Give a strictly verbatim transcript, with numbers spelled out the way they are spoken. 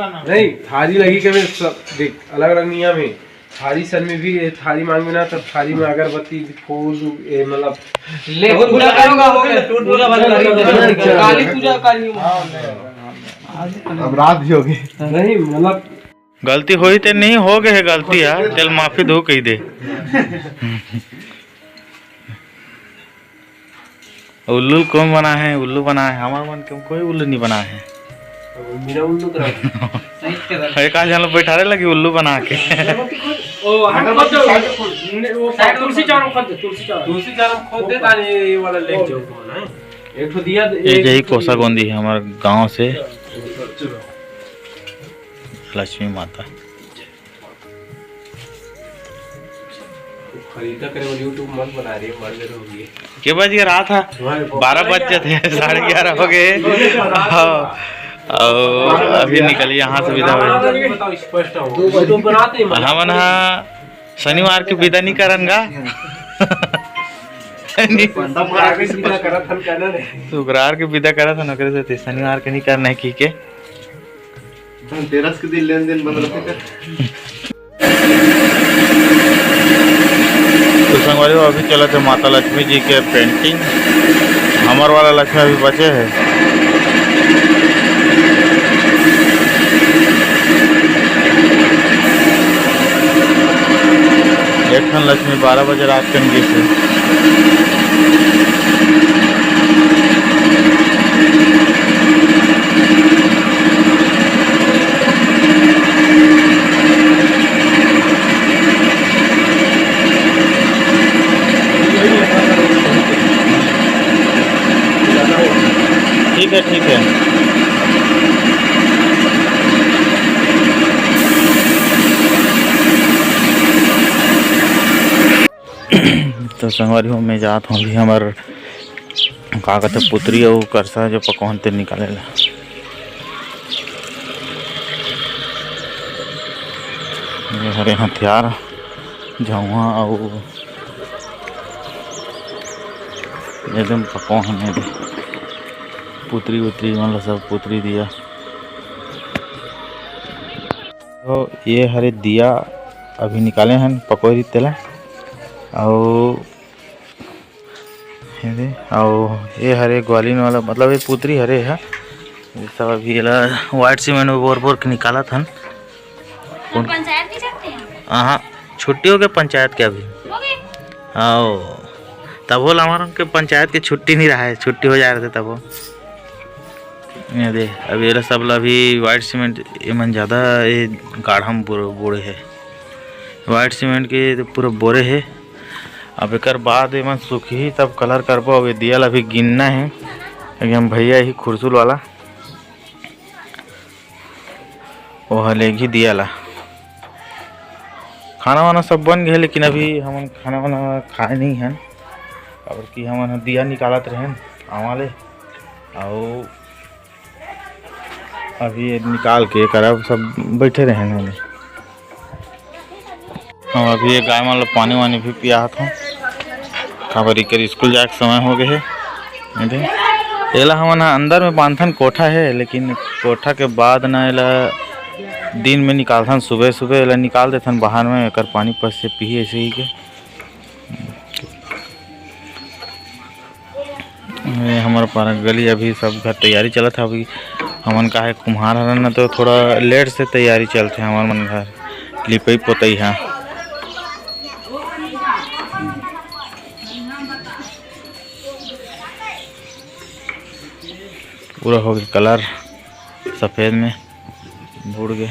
नहीं, थारी लगी के में सब देख, अलग-अलग नियम हे। थारी सन में भी, ए, थारी मांगबे ना, तब थारी में अगरबत्ती, फूल, ए, मतलब ले, बहुत पूजा बुरा करोगा, हो गया, टूट पूरा बंद कर दिया। अच्छा। काली पूजा का नियम। अब रात भी हो गई। नहीं, मतलब गलती होही ते नहीं हो गए हे गलती यार, तेल माफी दो कही दे। उल्लू ल कौन बना है? उल्लू बना है, हमार मन के कोई उल्लू नहीं बना है। बिना उल्लू करा। सही करा। एक आध जन लोग बैठारे लगी उल्लू बना के। ओ, हम खोद दो। साइड में खोद। ने, वो साइड में तुलसी खोद। चारों खोद दे, तुलसी चारों। तुलसी चारों खोद दे, ताने ये वाला लेके जाओ कौन है? एक ठो दिया, ये एक यही ठो कोसा दिया। गोंदी है हमारे गांव से। चलो। लक्ष्मी माता। खरीदा करे वाली YouTube मत बना रही है, मर गए होगी। के बज गया रात है? बारह बज जाते हैं, साढ़े ग्यारह हो गए। हाँ, और अभी निकलिए यहाँ से विदा हुए। बताओ, स्पष्ट हो। YouTube बनाते हैं, हमन हा शनिवार के विदा नहीं करन गा। शनि- शुक्रवार के विदा करत हन, ओकरे सेती शनिवार के नहीं करना है की के। धनतेरस के दिन लेन देन बंद रथे का? तो संगवारी हो, अभी चलत हे माता लक्ष्मी जी के painting। हमर वाला लक्ष्मी अभी बचे हे। एक ठन लक्ष्मी बारह बजे रात के गिस हे। ठीक है, ठीक है। तो संगवारी हो, मैं जात हूँ अभी हमर का कहते पुतरी अउ करसा जो पकवान तेल निकाले ला। ये हरे हथियार, झउहा अउ एकदम पकवान हे। पुतरी उतरी मन ला सब पुतरी दिया। तो ये हरे दिया अभी निकाले हन पकोरी तेला। अउ ये दे, अउ ये हरे ग्वालिन वाला, मतलब ये पुतरी हरे हा। ये सब अभी एला white cement में बोर बोर के निकालत हन। कौन? पंचायत नहीं जाते हैं? हाँ, छुट्टी हो गया पंचायत के अभी। हो गए? आओ, तब बोला हमारे के पंचायत के छुट्टी नहीं रहा है, छुट्टी हो जा रहे थे तब वो। ये दे, अब ये सब ला अभी white cement, ये मन ज़्यादा ये गाढ़ा में बोरे हे। White cement के तो पूरा बोरे हे। अब एकर बाद ये मन सूखही तब colour करबो। अब ये दिया ला अभी गिनना हे, एकदम भैया ही खुरसुल वाला। ओह लेगही दिया ला। खाना वाना सब बन गए, लेकिन अभी हमन खाना वाना खाए नहीं हन, काबर कि हमन ह दिया निकालत रहेन आवा ले, अउ अभी ये निकाल के एकर अब सब बैठे रहेन हमन। हम अभी ये गाय मन ल पानी वानी भी पियात हन, काबर इकर स्कूल जाए के समय हो गए हे। ये दे, एला हमन ह अंदर में बांधथन, कोठा हे, लेकिन कोठा के बाद ना एला दिन में निकालथन, सुबह सुबह एला निकाल देथन बाहर में, एकर पानी पस से पीही ऐसे ही के। ये हमर पारा गली अभी सब घर तैयारी चलत हे। अभी हमन का हे कुम्हार हरन न, तो थोड़ा late से तैयारी चलथे हमर मन घर लिपई पोतई हा। पूरा हो गया colour सफेद में बुड़ गए।